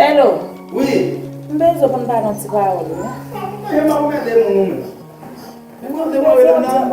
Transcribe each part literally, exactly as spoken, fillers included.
Hello. Wi. M bezwen pou n pale yon ti pawòl, wi. Mwen, m ap anmède moun, ou menm. Depi w rele m nan,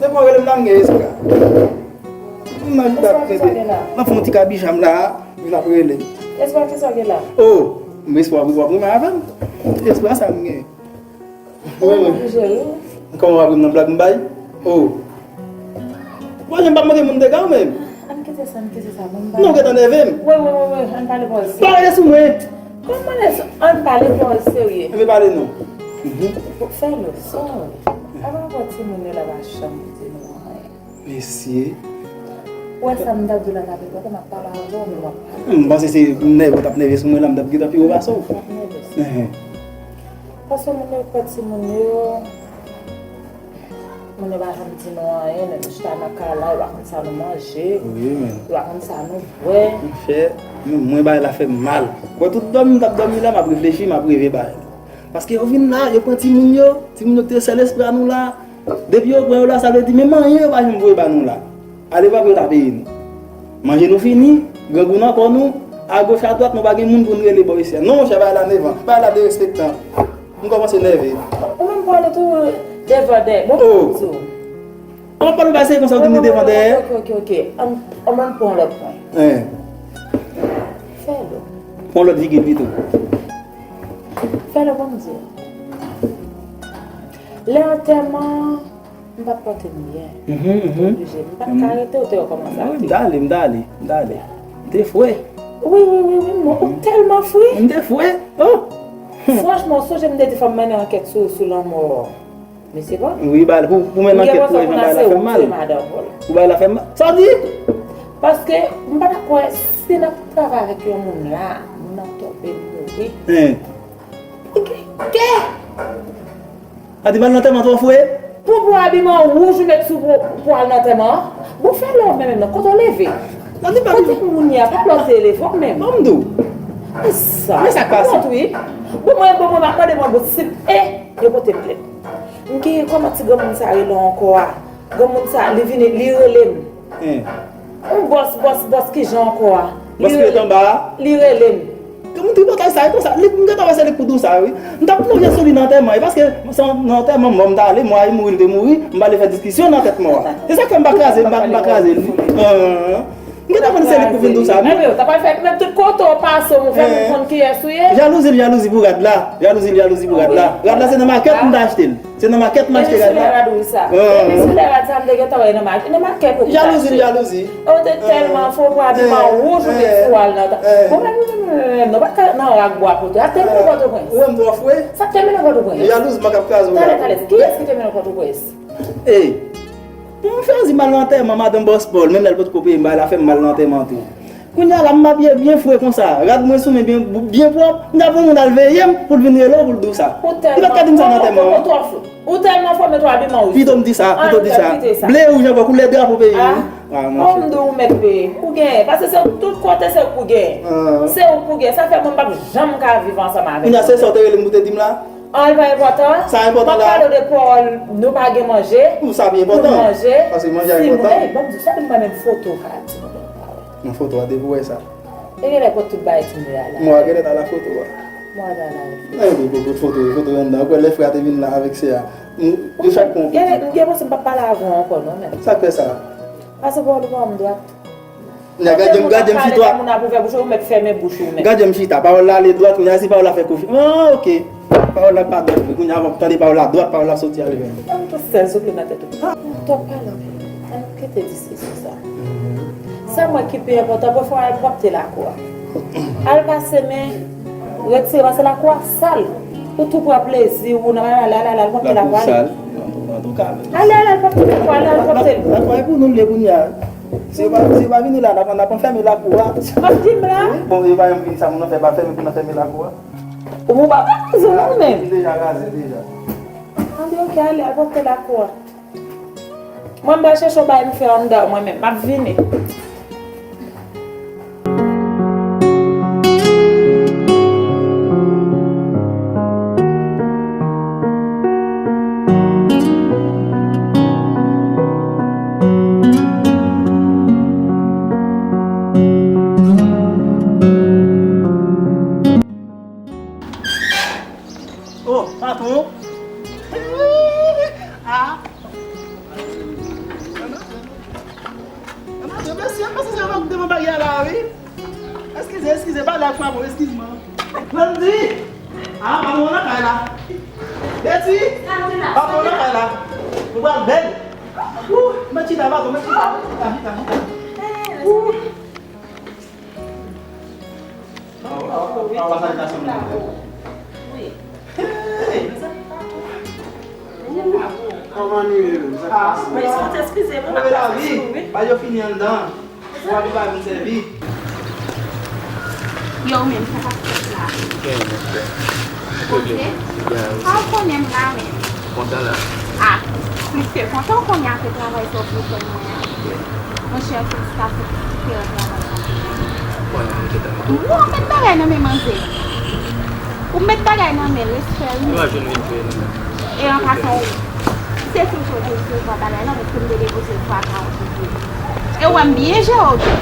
depi w rele m nan, m gen espwa. M nan chita ap tande. M ap fè yon ti kabich m la, vin ap rele. Espwa, kisa w gen la? Oh, m espwa pou w ap renmen avè m. Espwa sa m gen. Wi, wi. Kòman w ap renmen nan blag m bay? Oh. Mwen, m pa manke moun dega ou menm. Ann kite sa, ann kite sa. Non, ou gentan nève m. Wi, wi, wi, wi, ann pale pawòl. Pa rele sou mwen. Kòman lè ann pale pawòl serye? Enben pale non. Fè leson. Avan pran timoun yo la pa janm di nou anyen. Mesye. Ou wè sa m t ap di w la, m ap pale avè w, men w ap pale. M panse se nève, w t ap nève sou mwen la, m t ap gentan pi wo pase w. M ap nève sou. Paske moun yo pran timoun yo, moun yo pa janm di nou anyen, lè nou chita nan kay la, yo pa konn sa nou manje, yo pa konn sa nou bwè. Monchè, mwen bagay la fè m mal. Ou wè tout dòmi m t ap dòmi la, m ap reflechi, m ap reve bagay la. Paske yo vin la, yo pran timoun yo, timoun yo ki te sèl espwa nou la. Depi yo pran yo la, sa vle di menm anyen yo pa janm voye ba nou la. Ale pa pou yo ta peye nou. Manje nou fini, grangou nan kò nou, agoch adwat nou pa gen moun pou n rele bò isi a. Non, monchè, bagay la nèvan, bagay la derespektan. M kòmanse nève. Ou menm pran nou tou devan dèyè. Bon, oh. An pa nou pase konsa ou di nou devan dèyè. Ok, ok, ok. An, an, ann pran lòt pwen. Hein. Fè lò. Pran lòt vigil pito. Fè lò, ban m di w. Lè antèman, m pa t pote m byen. Mhm, mhm. Oblije. M pa t ka rete, ou te wè kòman sa te ye. Wi, m t ale, m t ale, m t ale. M te fre. Wi, wi, wi, wi, non, ou tèlman fre. M te fre. Oh. Franchman, ou sonje m te di fò m mennen ankèt sou, sou lanmò mesye Paul? Wi, ba, pou, pou mennen ankèt pou Evan, bagay la fè m mal. Pou bagay la fè m mal. Sa w di? Paske m pa ta kwè si n ap travay avèk yon moun la, moun nan tonbe mouri. Hein. Ou gen kè! A di m al nan antèman twò fre? Pou, pou abiman wouj ou met sou pou, pou al nan antèman an? Bon, fè lè w menm, menm nan, kote w leve? Kote moun ye a? Pa lè w te leve w menm. Ban m di w. E sa. Men sa k pase? Wont, wi. Bon, mwen, bon, mwen, m ap mande mwen, bon, si, e, yo pote m plent. M genyen kòman ti granmoun sa rele ankò a? Granmoun sa, li vini, li rele m. Hein. Yon bòs, bòs, bòs, kijan ankò a? Bòs ki ret anba a? Li rele m. Granmoun tripotay sa, e konsa, li, m gentan wè se li k pou di w sa, wi. M t ap plonje sou li nan antèman, e paske se nan antèman mò m t ale, mò a mouri, li te mouri, m pa vle fè diskisyon nan tèt mò a. Se sa k fè m pa kraze, m pa, m pa kraze li. Hein. M gentan konn se li k pou vin di w sa, wi. Ebyen, ou ta pral fè, menm tout kote w pase, ou fè moun konn kiyès ou ye. Jalouzi l, jalouzi pou rad la. Jalouzi l, jalouzi pou rad la. Rad la se nan makèt m t achte l. Se nan makèt m achte rad la. Epi sou lè rad ou sa. Epi sou lè rad sa, m te gentan wè nan makèt, nan makèt ou te achte. Jalouzi, jalouzi. Ou te tèlman fou pou abiman wouj ou te fou al nan ta. Bon, men, men, men, men, nou pa t ka nan rak bwa poto. A te mennen Pòtoprens. Ou wè m twò fre? Sa te mennen Pòtoprens. Jalouzi, m k ap kraze w la. Talè, talè, kiyès ki te mennen Pòtoprens? Ey, pou m fè anzi m al nan antèman madanm bòs Paul, menm lè l potko peye m, bagay la fè m mal nan antèman tou. Kounye a la, m abiye byen fre konsa. Rad mwen sou men byen, byen pwòp. M ta pou moun al veye m pou l vin rele w pou l di w sa. Li pa t ka di m sa nan antèman an. Ou tèlman fò, men twò abiman wouj. Pito m di sa, pito m di sa. Ble wouj ankò, koulè drapo peyi m, wi. Ah, monchè. Kòm m di w, ou mèt peye. Ou genyen. Paske se tout kote, se ou k pou genyen. Se ou k pou genyen. Sa fè mwen m p ap janm ka viv ansanm avèk ou. Kounye a, se sa w te rele m pou te di m la? An, li pa enpòtan. Sa enpòtan la. M ap pale w de pawòl, nou pa gen manje. Ou sa pi enpòtan. Pou manje. Paske manje a enpòtan. Ey, ban m di w, sa vin mwen menm foto w ka di m. Nan foto a, depi w wè sa. E genlè pot tout bagay ti mwen a la. Mwen a genlè ta la foto a. Mwen a ta la. Nan yo pot foto, foto anndan. Ou kwè lè frè a te vin la avèk sè a? M, yo chak pran yon pitit. M gen panse m p ap pale avè w ankò non, menm. Sa k fè sa? Pase pawòl ou pa ban m dwat. Gade m, gade m chita. Moun ap ouvè bouch ou, ou mèt fèmen bouch ou, menm. Gade m chita. Pawòl la ale dwat, kounye a si pawòl la fè konfli. Ah, ok. Pawòl la pa dwat vre. Kounye a, w ap tande pawòl la dwat, pawòl la soti ale menm. Ban m tou sèl souple nan tèt ou. Ah, twòp pale anpil. Ann kite diskisyon sa. Sa m wè ki pi enpòtan, pafwa al pwòpte lakou a. Al pase men, retire, paske lakou a sal. Ou tou pran plezi ou nan al, al, al, al pwòpte lakou a. Lakou sal. Antouka. Ale, ale, al pwòpte lakou a, ale, al pwòpte l. Lakou a e pou nou l ye kounye a. Si yo pa, si yo pa vini la, n ap, n ap anfème lakou a. Sa w ap di m la? Wi, bon, yo pa janm vin sa, moun nan fè, pa fèmen pou n anfème lakou a. Ou pa ka raze non ou menm. Li deja raze deja. Ann, ok, ale, al pwòpte lakou a. Mwen, m pral chèche yon bagay m fè anndan, mwen menm. M ap vini. Patwon. Ah. Mesye, mesye, se yon bagay la, wi. Eskize, eskize, pa la fwa, bon, eskize mwen. Bandi! Ah, patwon nan kay la. Beti! Patwon nan kay la. Nou pral bèl. Ouh, mwen chita, patwon, mwen chita, mwen chita, chita, chita. Ouh. Wi. Kòman nou ye menm? Sa k pase? Eskize mwen, m ap pase sou ou, wi. Ba yo fini anndan. Ou pa vin sèvi. Yo, ou menm, sa k ap fèt la? Gen, gen. Poze? Gen. Sa w konnen m la menm. Kontan la? Ah, plis ke kontan, w konnen apre travay sa w vin fè mwen an. Monchè, felisitasyon pou diferan travay sa w fè. Konnen m te tann. Ou met bagay nan men manzè. Ou met bagay nan men l, respè wi. Nou a jwenn vin jwe nou menm. E an pasan, ou, se sou cho te resevwa bagay lan, paske m te depoze l twa ka an cho. E w wè m byen jere w tou.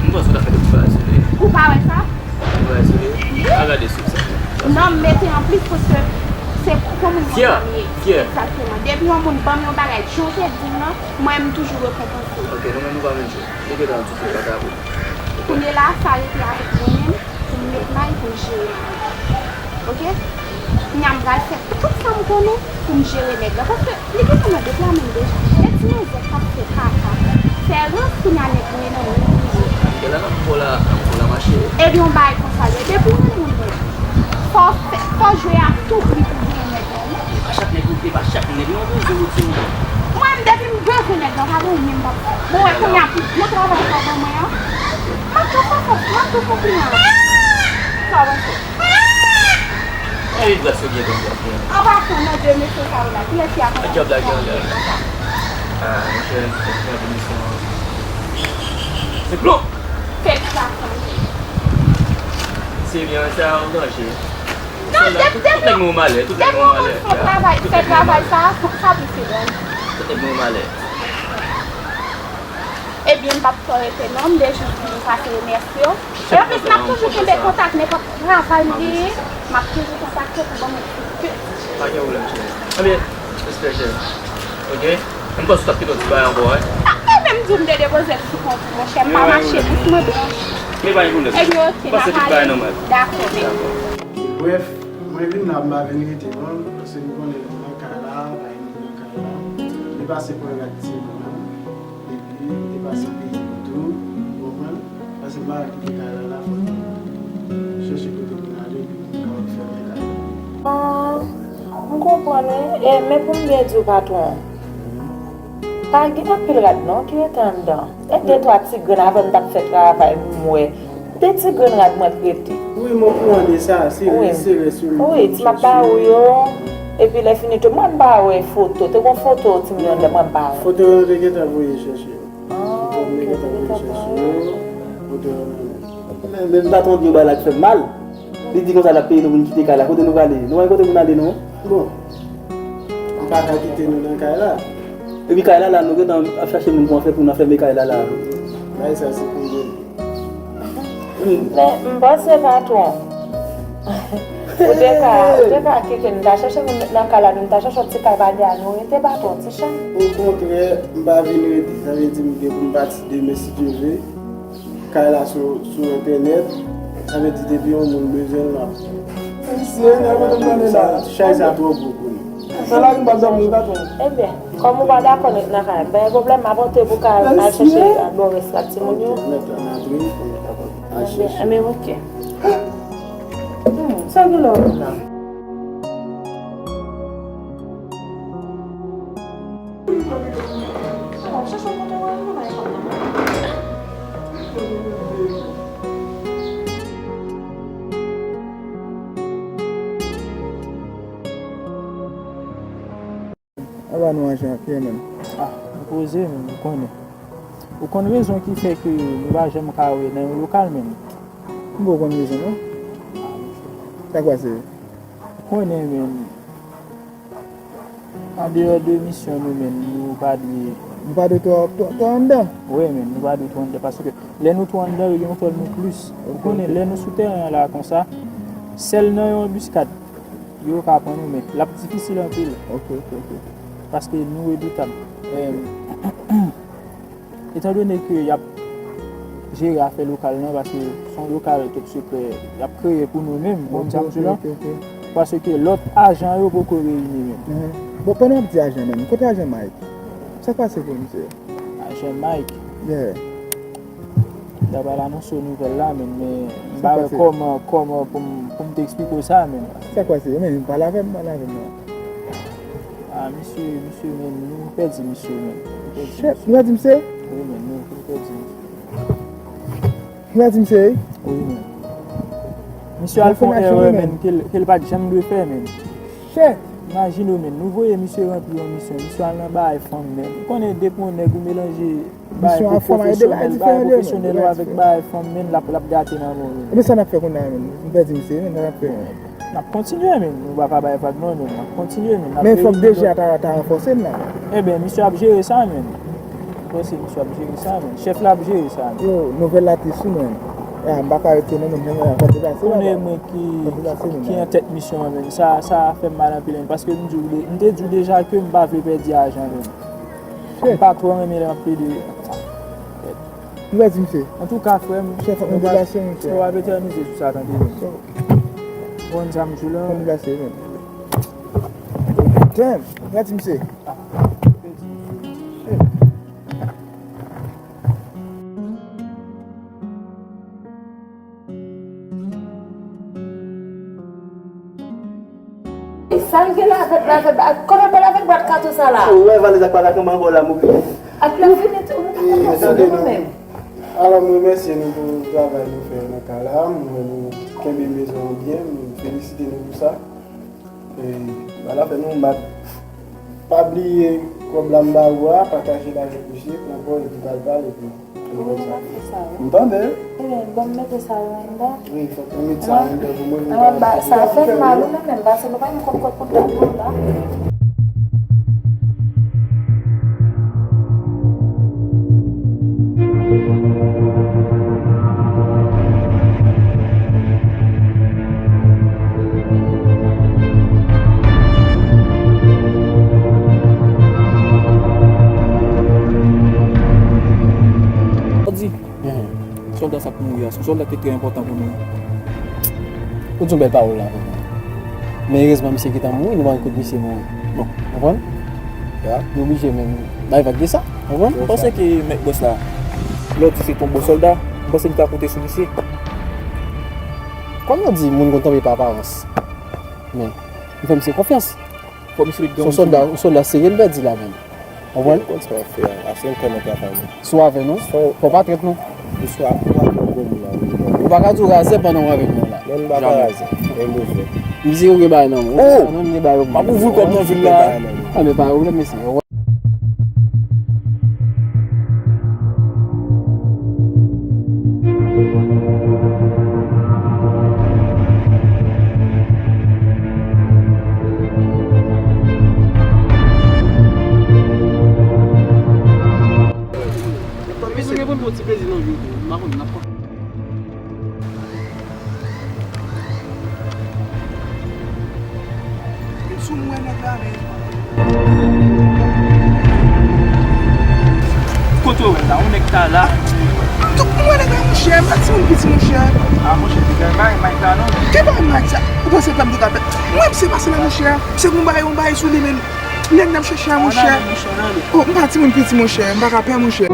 M panse w ta fè tout bagay sou li. Ou pa wè sa? Tout bagay sou li. Wi. A gade sou sa. Non, m mete anplis paske se pou moun konn sa m ye. Fyè. Egzakteman. Depi yon moun ban m yon bagay, jan w te di m nan, mwen, m toujou rekonpanse w. Ok, nou menm nou pa menm jwe. Nou gentan di tout bagay pou. Kounye la, sa rete avèk mwen menm. Pou m met may, pou m jere may. Ok? Kounya m pral fè tout sa m konnen pou m jere nèg la. Paske li gentan nan de pla menm deja. E ti manzè k ap fè kaka. Fè rans kounya nèg mwen nan men li ye. Gade la n ap fè w la, n ap fè w la mache. Ebyen yon bagay konsa l ye. Depi w renmen yon nèg, fò w fè, fò w jwe a tou pri pou w genyen nèg la wi. E pa chak nèg ou, e pa chak nèg non, ou bezwen ou ti moun. Mwen menm depi m bezwen nèg la, pa gen anyen m p ap fè. Bon, wè kounya pou gwo travay sa w ban mwen an. M ap tou fè, m ap tou fè konpliman. Sa w panse? Ey, gras yo byen, gras yo byen. An pasan, nan de mesye sa yo la, kilès ki akonpaye djab la gen anlè l? Ah, monchè, fè pwomisyon. Se plon! Fè sa chanje. Se byen, sa an danje. Non, tout nèg mwen malè, tout nèg mwen malè. Depi yon moun fè travay, fè travay sa, sa plis ke danje. Tout nèg mwen malè. Ebyen, m p ap fè w rete non, m te jis vin pase remèsye w. E anplis, m ap toujou kenbe kontak, nenpòt travay m genyen, m ap toujou kontakte w pou ban m yon ti kou. Pa gen pwoblèm, cheri. Anben, respè, cheri. Ok? M panse w t ap kite yon ti bagay ankò, wi. Ah, e menm di w m te depoze l sou kont ou, monchè, m pa mache, bouch mwen blanch. Men pa gen pwoblèm, cheri. Ebyen, ok, n ap pale. Dakò, men. Dakò. Brèf, mwen vin la, m pa vin rete non, paske m konnen nou nan kay la, pa gen moun nan kay la. Li pase pran rad timoun nan. Epi, li te pase peyi m tou, ou konprann? Paske m pa ka kite kay la la, fò m chèche kote pou n ale, epi m kapab fèmen kay la. Ah, m konprann, wi. E, men pou m byen di w, patwon, pa gen anpil rad non ki rete anndan. E de twa ti grenn avan m t ap fè travay, m wè. De ti grenn rad mwen t rete. Wi, m okouran de sa, se rès, se rès yo. Wi, ti m ap ba ou yo. Epi lè fini tou, mwen ba ou foto. Te gon foto timoun yo anndan, mwen ba ou. Foto yo te gentan voye chèche yo. Ah, ok, te gentan voye chèche yo. Foto yo nan men. Men, men patwon di yo bagay la k fè m mal. Li di konsa l ap peye nou pou n kite kay la. Kote nou prale? Nou pa gen kote pou n ale, non? Bon. Ou pa ka kite nou nan kay la. Epi kay la la, nou gentan ap chache moun pou anfè, pou n anfème kay la la. Bagay sa se pou yo. Men, m panse, patwon, ou te ka, ou te ka kite n ta chache moun nan kay la, nou ta chache yon ti kay pa de a nou rete, patwon, ti chan. Okontrè, m pa vin rete. Sa vle di m gen pou m pati demen, si Dye vle. Kay la sou, sou entènèt. Sa vle di depi yon moun bezwen l, l ap. Mesye, nèg mwen te konnen la. Chay sa twò gwo pou nou. Sa la, m pa janm ri, patwon. Ebyen, kòm ou pa dakò n ret nan kay, pa gen pwoblèm, m ap antre pou ka al chèche bò rès la timoun yo. Mèt ann antre pou nou kapab al chèche. Ebyen, ok. Hmm, sa gen lè w la? Anba nou ajan ap ye menm. Ah, m poze menm, ou konnen. Ou konn rezon ki fè ke nou pa janm ka wè nan yon lokal menm. M poko konn rezon non. Sa k pase? Ou konnen menm. Andeyò de misyon nou menm, nou pa dwe. Nou pa dwe twò, twò, twò anndan? Wi menm, nou pa dwe twò anndan paske lè nou twò anndan, yo gen yon fòl nou plis. Ou konnen, lè nou sou tèren an la konsa, sèl nan yon anbiskad. yo ka pran nou, men l ap difisil anpil. Ok, ok, ok. Paske nou redoutab. Em, etandone ke y ap jere afè lokal nan, paske se yon lokal top sekrè y ap kreye pou nou menm, bon, ok, sa m di la. Ok, ok. Paske lòt ajan yo poko reyini menm. Mhm. Bon, pandan w ap di ajan menm, kote ajan Mike? Sa k pase pou misye? Ajan Mike. Yeah. M ta pral anonse w nouvèl la, men, men m pa wè kòman, kòman pou m, pou m te eksplike w sa, men. Sa k pase? Men, pale avè m, pale avè m, non. Ah, misye, misye, men, nou pèdi misye, men. Nou pèdi misye. Shit, nou pèdi misye? Wi, men, nou, nou pèdi misye. Nou pèdi misye, wi? Wi, men. Misye al fè yon erè, men, ke l, ke l pa t janm dwe fè, men. Shit! Imajine w, men, nou voye misye ranpli yon misyon. Misye al nan bagay fanm, men. Ou konnen depi yon nèg ou melanje bagay pwofesyonèl, bagay pwofesyonèl ou avèk bagay fanm, men, l ap, l ap gate nan men w, men. Ebyen sa n ap fè kounye a, men? Nou pèdi misye, men, sa n ap fè? N ap kontinye, men. Nou pa ka bay vag non, men n ap kontinye, men. Men fòk D G a ta, ta ranfòse n la. Ebyen, misye ap jere sa, men. Mwen panse misye ap jere sa, men. Chèf la ap jere sa, men. Yo, nouvèl la tris wi, men. Ah, m pa ka rete non, men, men, fòk depase la. Konnen mwen ki, ki an tèt misyon an, men. Sa, sa fè m mal anpil, men. Paske m di w de-, m te di w deja ke m pa vle pèdi ajan, men. M pa twò renmen lè m ap plede. Nou pèdi misye. Antouka, frè m, nou va, nou va eternize sou sa, tande, men. Bon, sa m di w la. Fòk nou depase, men. Damn, nou pèdi misye. E sa l gen la avèk, la avèk, kote bòl avèk bwat kato sa la? Ou wè valiz ak pa lakanm ankò la, m oubli. Ak la fini tou, nou pa konn sou nou menm. Alò, m remèsye nou pou travay nou fè nan kay la. M wè nou kenbe mezon an byen, m felisite nou pou sa. E, ala fè nou, m pa, pa bliye kòb la m ba ou a, pataje l avèk misye, pran pa w epi pa l pale pou nou. Ou renmen sa, wi. M tande. Ebyen, bon, m mete sa yo anndan. Wi, fòk nou met sa anndan pou mwen, pou m pa ba, sa fè m mal, ou menm, menm, pase nou pa yon kòb kòb pou dat nou la. Ou di, sòlda sa k mouri a, se yon sòlda ki te trè enpòtan pou nou. Ou di yon bèl pawòl la, vrèman. Men erezman, misye gentan mouri, nou pa konn kote misye mouri. Bon. Konprann? Ya. Nou oblije menm bay vag de sa. Konprann? Ou panse ke mèt bòs la, lè w di se te yon bon sòlda, ou panse li ka konte sou misye? Kòm yo di, moun konn tonbe pa aparans. Men, nou fè misye konfyans. Fò misye met yon sòlda, yon sòlda serye n pèdi la menm. Konprann? Ou konn sa w ap fè a. Ase yon kòman travay nou. Si w avè nou, fò w pa trèt nou. Misye ap, ou ap yon gwo moun la, wi. Ou pa ka di w razè pandan w avèk nou la. Non, m pa ka razè. Mwen move. M di ou gen bagay nan men w. Oh! Non, m gen bagay yo. M ap ouvri kòb nan vil la. Ah, men pa pwoblèm, mesye. Mesye, gen pou n fè yon ti plezi nan vi w tou. M pa konn, n ap konn. Sou mwen nèg la, men. Kote w wè l la? Yon nèg ta la. Donk, mwen nèg la, monchè, m pa timoun piti, monchè. Ah, monchè, te gen bagay Mike la, non? Ki bagay Mike sa? Ou panse pa m te ka fè? Mwen, m se pase la, monchè. Se pou m bay yon bagay sou li, men. Nèg n ap chèche a, monchè. Oh, m pa timoun piti, monchè. M pa ka pè, monchè.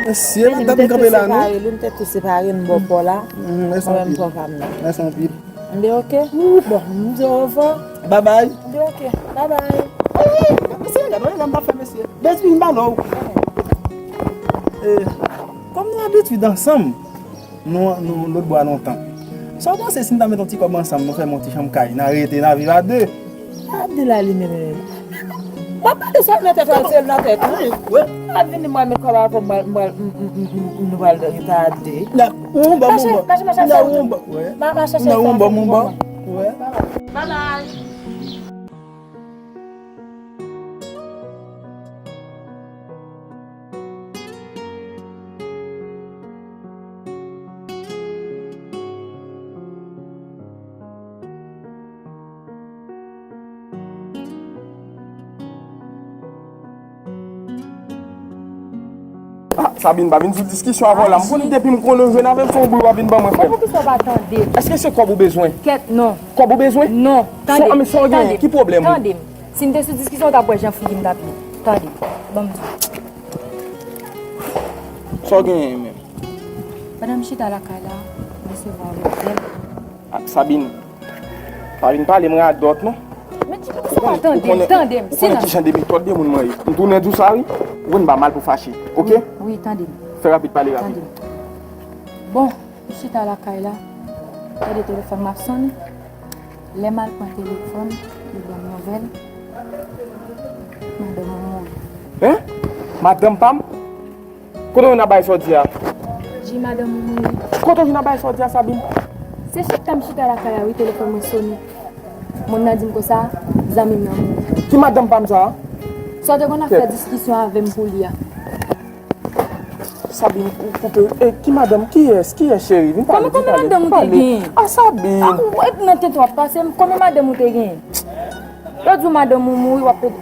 Mesye, mwen tèt m kanpe la, non? Li, m tèt tou separe, m bò kò la. Mm, mèsi anpil. Mwen menm pran pa m nan. Mèsi anpil. M di oke. Bon, m di orevwa. Babay. M di oke. Babay. Mesye, gade yon lè m pa fè mesye. Bezwen m ba nou. Eh, kòm nou abitid ansanm, nou, nou lòt bò a lontan. Sa w panse si n ta met yon ti kòb ansanm, nou fèmen yon ti chanm kay, n a rete, n a viv a de? Abdel a li menm menm. Mwen pa de sa nan tèt ou, se nan tèt ou. Wi. Pa vini mwen met kòb avè m, mwen, mwen, m, m, m, m, nou pral rete a de. Ou anba, mwen anba. Ou anba, mwen anba. Wi. Bye bye. Ah, Sabine, pa vin sou diskisyon avè w la. M konnen depi m konnen w jwenn avè m, se yon bri w ap vin ban mwen, frè m. Poukisa w pa tande m? Èske se kòb ou bezwen? Kèt, non. Kòb ou bezwen? Non. Tande m. Sa w genyen? Ki pwoblèm ou? Tande m. Si n te sou diskisyon, w t ap wè jan figi m t ap ye. Tande, ban m di w. Sa w genyen menm? Pandan m chita lakay la, m resevwa yon apèl. Ah, Sabine, pa vin pale m radòt, non. Men ti poukisa w pa tande m? Tande m, silans. Ou konnen ki jan de metòd de moun mwen ye. M tounen di w sa, wi. Ou konn m pa mal pou fache, oke? Wi, wi, tande m. Fè rapid, pale rapid. Tande m. Bon, m chita lakay la. Tande telefòn m ap sonnen. Lè m al pran telefòn, yo ban m nouvèl. Madanm ou mouri. Hein? Madanm pa m? Kote w jwenn bagay sa w di a? Di madanm ou mouri. Kote w jwenn bagay sa w di a, Sabine? Se chita m chita lakay la, wi, telefòn mwen sonnen. Moun nan di m konsa, zanmi m nan mouri. Ki madanm pa m sa a? Sa w te konn ap fè diskisyon avè m pou li a. Sabine, ou koupe. E, ki madanm? Kiyès? Kiyès, cheri? Vin pale, vin pale. Konbyen madanm ou te genyen? Ah, Sabine. Ah, ou, e nan tenten w ap pase m. Konbyen madanm ou te genyen? Yo di w madanm ou mouri, w ap pede.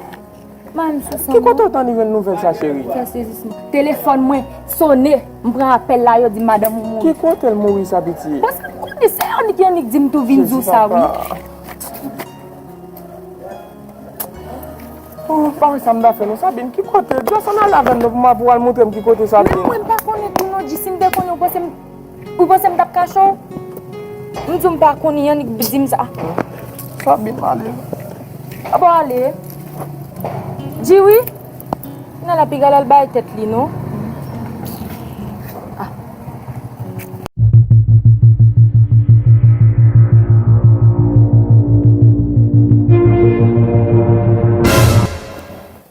Mann sou san. Ki kote w tande jwenn nouvèl sa, cheri? Fè sezisman. Telefòn mwen sonnen. M pran apèl la, yo di madanm ou mouri. Ki kote l mouri sa, piti? Paske m konnen se annik, annik di m tou vin di w sa, wi. Oh, pa wè sa m ta fè non, Sabine, ki kote? Just ann ale avè m non, pou m, pou w al montre m ki kote, Sabine. Men mwen m pa konnen tou non, G, si m te konnen, ou panse m, ou panse m t ap kache w? M di w m pa konnen, annik di m sa. Sabine, m ale. Apa w ale? G, wi. Nan la piga l al bay tèt li non. Ah.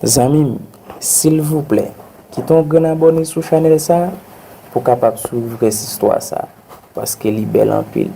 Zanmi m, silvouplè, kite yon grenn abòne sou chanèl sa pou w kapab swiv rès istwa sa, paske li bèl anpil.